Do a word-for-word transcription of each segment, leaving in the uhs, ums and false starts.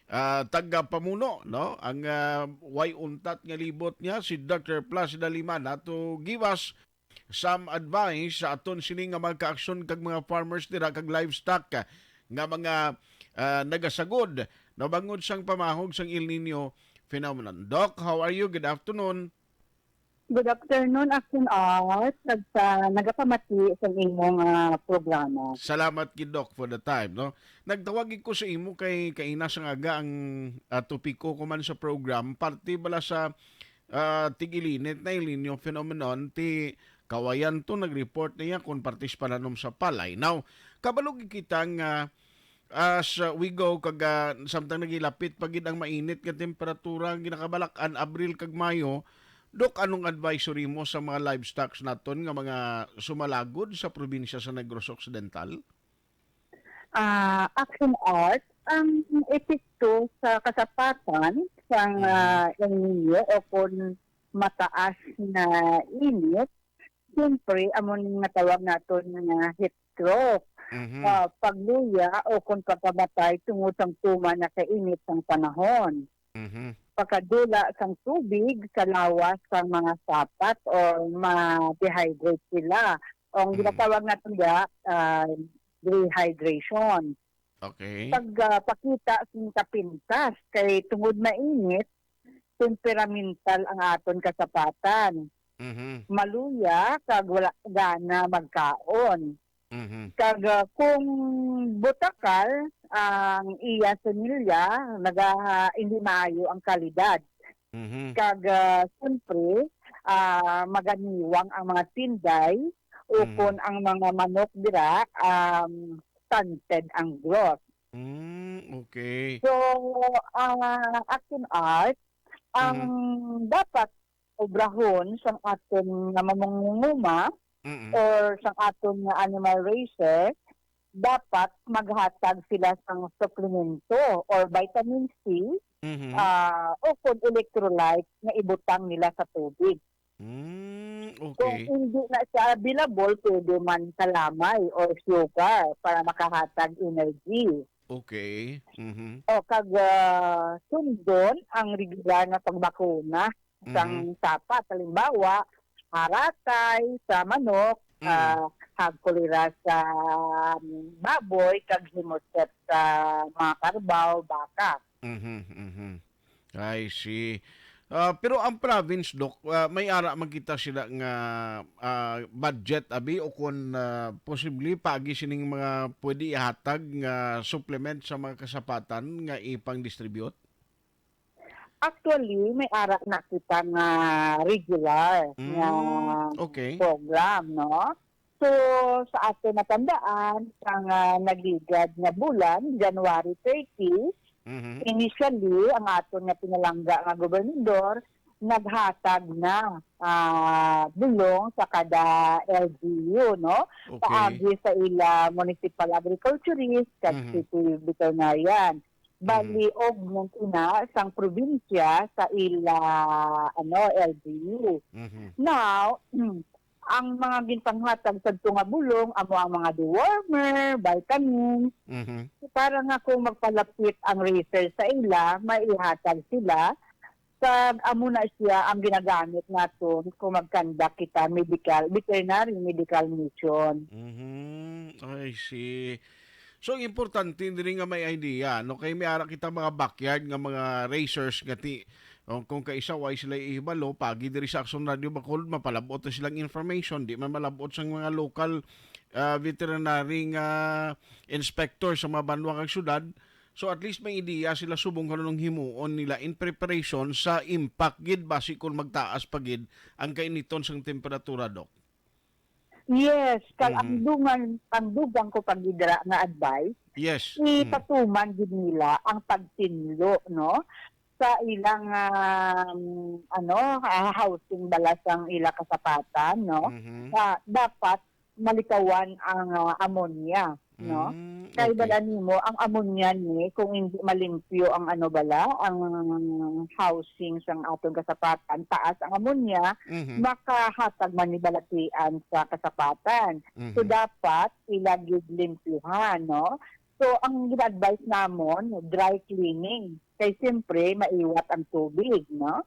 ah, tagapamuno, no? Ang, ah, way untat nga libot niya, si Doctor Placida Lima, na to give us some advice sa aton sini nga mga kaaksyon kag mga farmers dira kag livestock, ah, nga mga, ah, nagasagod na bangod sang pamahog sang El Nino phenomenon. Doc, how are you? Good afternoon. Good afternoon, Action Art, kag sa nagapamati sa imong, ah, programa. Salamat gid, Doc, for the time, no? Nagtawag gid ko sa imo kay kaina sang aga ang, ah, topiko ko man sa program, parte bala sa, ah, tig-ilinit na El Nino phenomenon, ti kawayan to nag-report niya kon parte sa pananom sa palay. Now, kabalo gid kita nga as, uh, we go, kag, uh, samtang nagilapit pa gid ang mainit nga temperatura nga ginakabalak-an, Abril kag Mayo, Dok, anong advisory mo sa mga livestocks naton nga mga sumalagod sa probinsya sa Negros Occidental? Ah, Action Art, ang epekto sa kasapatan sang, Mhm. ah, El Nino o kon mataas na init, siyempre, amo ni nga tawag naton nga heat stroke, Mhm. ah, pagluya o kon pagkamatay tungod sang tuman na sa init sang panahon. Mhm. Pagkadula sang tubig sa lawas sang mga sapat o ma-dehydrate sila. O ang Mm. ginatawag naton diha, ah, dehydration. Okay. Pag, ah, pakita sing kapintas kay tungod mainit, temperamental ang aton kasapatan. Mhm. Maluya kag wala gana magkaon. Mhm. Kag, ah, kung butakal ang iya similya, naga-, hindi maayo ang kalidad. Mhm. Kag, ah, siyempre, ah, maganiwang ang mga tinday, Mhm. ukon ang mga manok dira, um, stunted ang growth. Mm, okay. So, ah, Action Art, ang Mhm. dapat obrahon sang aton nga mamangunguma Mm. or sang aton nga animal raiser, dapat maghatag sila sang suplemento or vitamin C, Mhm. ah, o kung electrolyte nga ibutang nila sa tubig. Mm, Kung okay. hindi na siya available, pwede man kalamay or sugar para makahatag energy. Okay. Mhm. O kag, ah, sundon ang regular nga pagbakuna sang Mhm. sapat. Halimbawa, haratay sa manok, Mm. ah, hag kolera sa, um, baboy, kag hemoset sa mga karbaw, baka. Mhm, mhm. I see. Ah, pero ang province, Doc, ah, may ara man kita sila nga, ah, budget, abi, o kon, ah, posible paagi sining mga pwede ihatag nga supplement sa mga kasapatan nga ipang-distribute? Actually, may ara na kita nga regular nga Mm, okay. program, no? So, sa aton natandaan, sa nga nagligad nga bulan, January thirty, Mhm. initially, ang aton nga pinalangga nga gobernador naghatag na, ah, bulong sa kada L G U, no? Okay. Paagi sa ila municipal agriculturist kag Mhm. city veterinarian. Bali, Mhm. augment ina sang probinsya sa ila, ano, L G U. Mhm. Now, ang mga ginpanghatag sadto nga bulong amo ang mga dewormer, vitamins, Mhm. para nga kung magpalapit ang raiser sa ila, maihatag sila. Kag amo na siya ang ginagamit naton kung mag-conduct kita medical, veterinary medical mission. Mhm. I see. So, ang importante diri nga may idea, no? Kay may ara kita mga backyard nga mga raisers nga ti-, o, kung kaisa way sila ihibalo, pagi diri sa Action Radio Bacolod, mapalab-ot na silang information, di man malab-ot sang mga local, ah, veterinary nga inspector sa mga banwa kag syudad. So, at least may ideya sila subong kung anong himuon nila in preparation sa impact gid, basi kung magtaas pa gid ang kainiton sang temperatura, Doc. Yes, kag ang Mhm. dungan, ang dugang ko pag gidra nga advice, Yes. Mm. ipatuman gid nila ang pagtinlo, no? Sa ilang, um, ano, ah, housing bala sang ila kasapatan, no? Mhm. Nga dapat malikawan ang, ah, ammonia, no? Mm, Kay okay. bala nimo, ang ammonia ni, kung hindi malimpyo ang ano bala, ang housing sang aton kasapatan, taas ang ammonia, Mhm. makahatag man ni balatian sa kasapatan. So, Mhm. dapat ila gid limpyuhan, no? So, ang gina-advise namon, dry cleaning. Kay siyempre, maiwat ang tubig, no?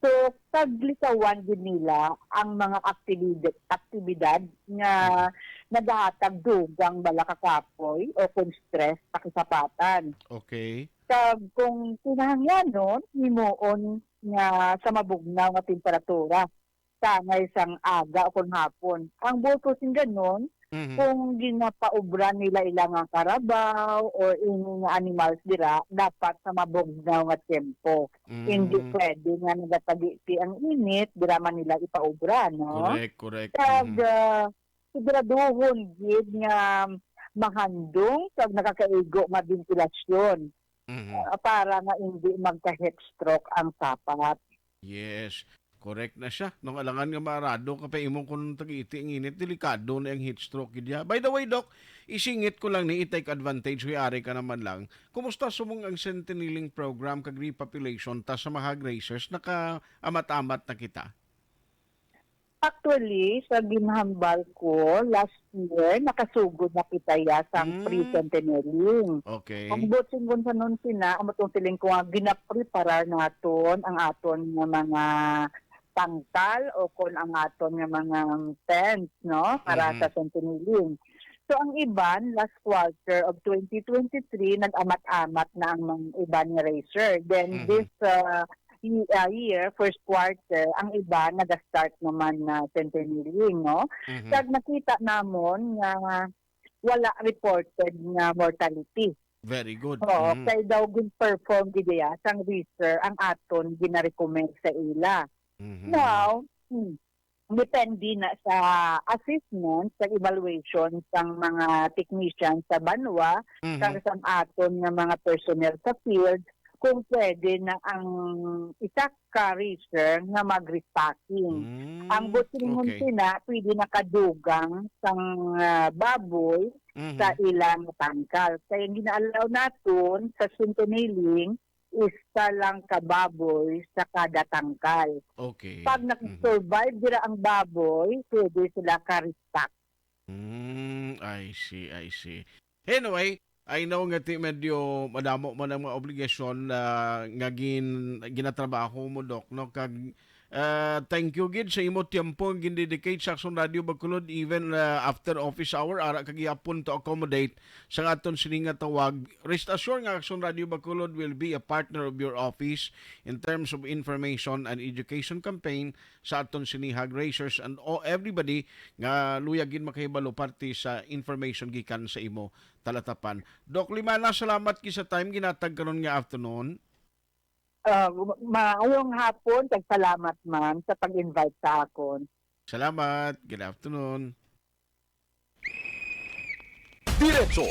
So, paglikawan gid nila ang mga aktibidad, aktibidad nga Mm. nagahatag dugang bala ka kapoy o kung stress pakisapatan. Okay. Kag kung kinahanglanon, himuon nga sa mabugnaw nga temperatura, sangay sang aga o kon hapon. Ang buot ko sing ganon, Mhm. kung ginapaubra nila ila nga karabaw or ini nga animals dira, dapat sa mabugnaw nga tiyempo. Hindi Mm. pwede nga nagatagiti ang init, dira man nila ipaubra, no? Correct, correct. Kag, Mhm. ah, siguraduhon gid nga mahandong kag nakakaigo nga bentilasyon, Mhm. ah, para nga hindi magka-heat stroke ang sapat. Yes. Correct na siya. Nung alangan nga maarado ka pa imo kung tag-iti ang init, delikado na ang heat stroke gid ya. By the way, Doc, isingit ko lang ni, i-take advantage, wi ari ka naman lang. Kumusta sumong ang Centennial program kag repopulation ta sa mga hog raisers? Nakaamat-amat na kita? Actually, sa ginhambal ko, last year, nakasugod na kita ya sang Mm. pre-centenary. Okay. Ang buot sing gunsanon sina, amo tong siling ko nga ginapreparar naton ang aton nga mga tangkal o kon ang aton nga mga tents, no, para Mhm. sa centenary. So, ang iban, last quarter of twenty twenty-three, nag-amat-amat na ang mga iban nga raiser. Then, Mhm. this, uh, y-, uh, year, first quarter, ang iba nag-start naman na centenary, no? Mhm. Kag nakita namon nga wala reported nga mortality. Very good. Oo, Mhm. kay daw gin-perform gid iya sang research ang aton ginarecommend sa ila. Mhm. Now, hmm, depende na sa assessment, sa evaluation sang mga technician sa banwa, Mm. kag sang aton nga mga personnel sa field, kung pwede na ang isa ka raiser nga mag-restocking. Mm, Ang buot sing okay. Sina, pwede na kadugang sang, ah, baboy Mhm. sa ilang tangkal. Kaya ang gina-allow naton sa centenary, isa lang ka baboy sa kada tangkal. Okay. Pag Mhm. nag-survive dira ang baboy, pwede sila ka-restock. Mm, I see, I see. Anyway, I know nga ti medyo madamo man ang mga obligasyon, ah, nga gin-, ginatrabaho mo, Doc, no? Kag, ah, thank you gid sa imo tiyempo nga gindedicate sa Aksyon Radio Bacolod, even, ah, after office hour, ara ka gihapon to accommodate sa aton sini nga tawag. Rest assured nga Aksyon Radio Bacolod will be a partner of your office in terms of information and education campaign sa aton sini hog raisers and o-, everybody nga luyag gid makahibalo parte sa information gikan sa imo talatapan. Doc Limana, salamat gid sa time ginatag karon nga afternoon. Ah, maayong hapon, kag salamat man sa pag-invite sa akon. Salamat. Good afternoon. Diretso